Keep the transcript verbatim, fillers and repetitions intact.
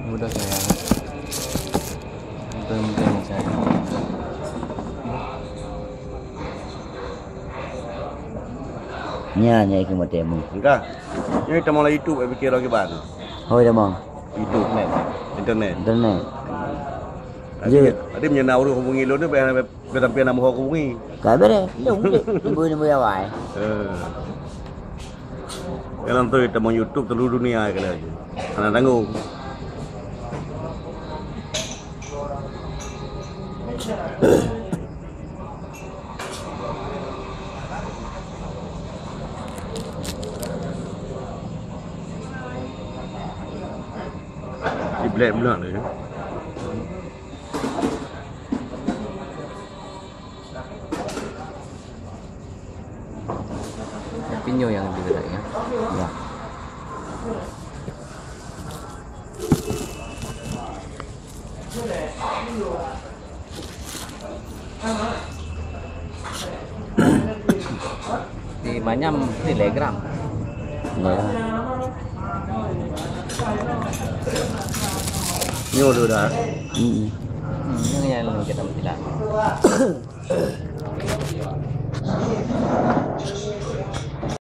Mudah saya. Penting saya. Nyan, nyan ikut mata ilmu. Enggak. Ini kita mulai YouTube, eh, pikir lagi ban. Oh, iya, Bang. YouTube. Internet. Internet. Internet. Jadi, jadi meunyoe na ureuëng hubungi lôn ni, biar, biar sampai nama hubungi. Ka bereh, tu mungkin. Ibu ni boleh awai. Eh. Dalam tu kita mau YouTube seluruh dunia kali aja. Anak tanggung. Di black belah tu ya. Tapi nyoe yang lebih berat ya. Ya. Di manyam Telegram. Ya. Nyoe tu dah. Hmm. Hmm, ini yang kita mesti lah.